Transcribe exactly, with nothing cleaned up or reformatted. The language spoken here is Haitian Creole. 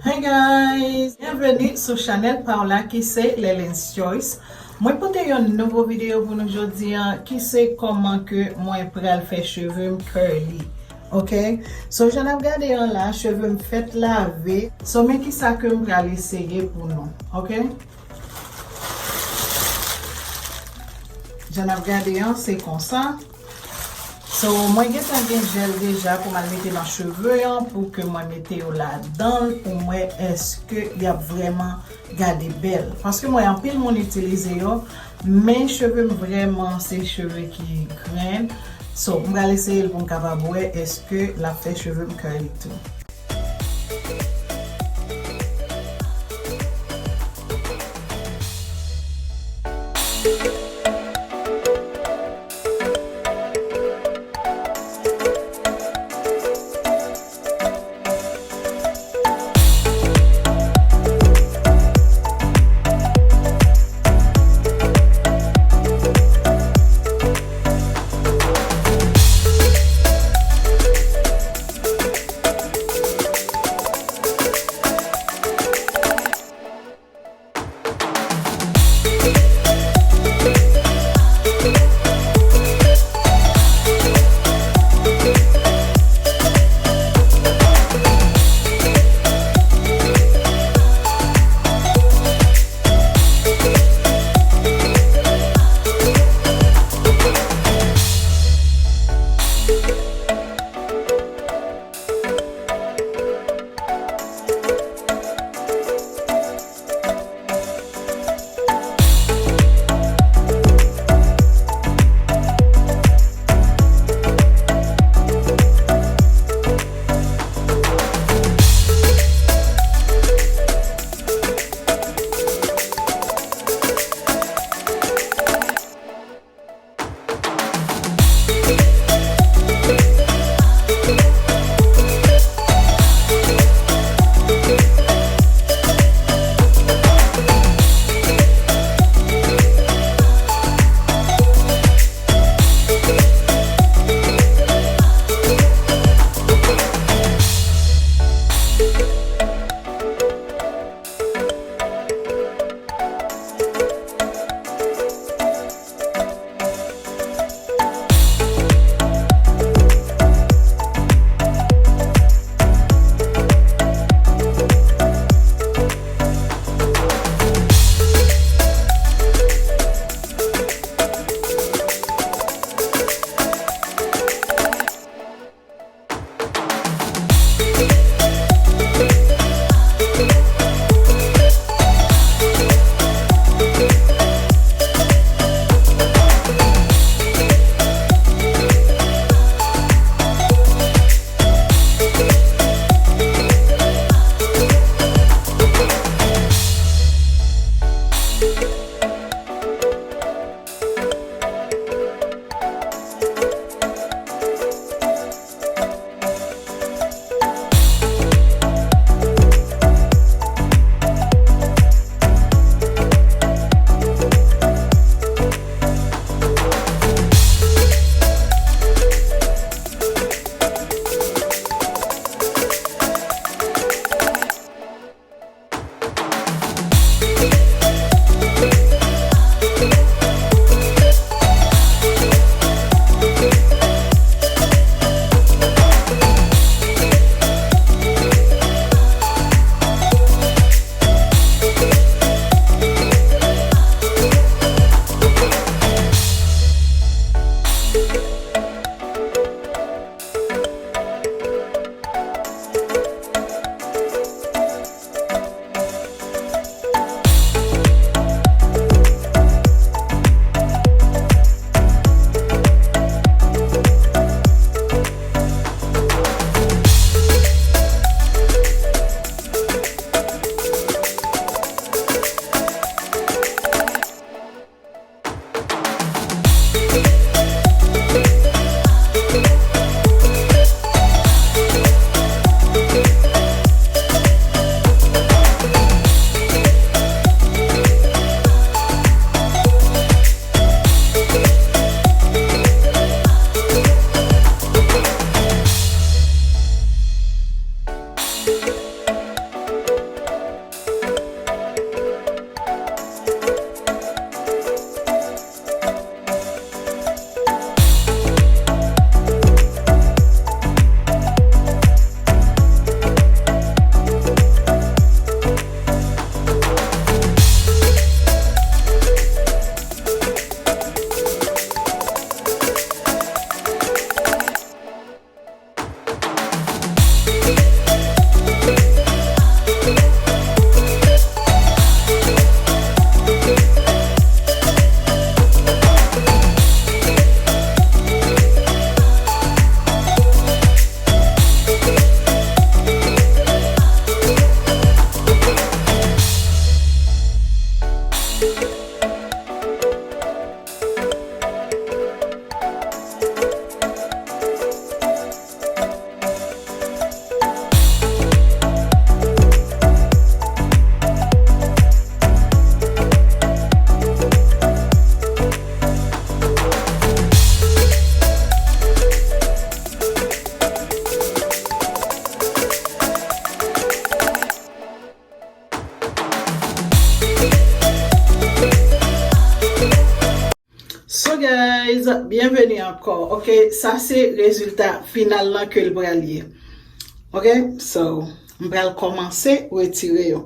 Hey guys, byenveni sou chanèl pa w la ki se Lelens Choice. Mwen pote yon nouvo videyo pou nou jodi an ki se kòman ke mwen pral fè cheve m curly. Ok? So jan n ap gade an la, cheve m fèt lave. So men kisa ke m pral eseye pou nou. Ok? Jan n ap gade an, se konsa. So, mwen gentan gen jèl deja pou m al mete nan cheve an, pou ke mwen mete yo ladan l, pou m wè èske y ap vrèman gade bèl. Paske m wè anpil moun itilize yo, men cheve m vrèman se cheve ki grenn. So, m pral eseye l pou m kapab wè èske l ap fè cheve m curly tou. Byenveni ankò. Ok, sa se rezilta final lan ke l pral ye. Ok, so, m pral kòmanse retire yo.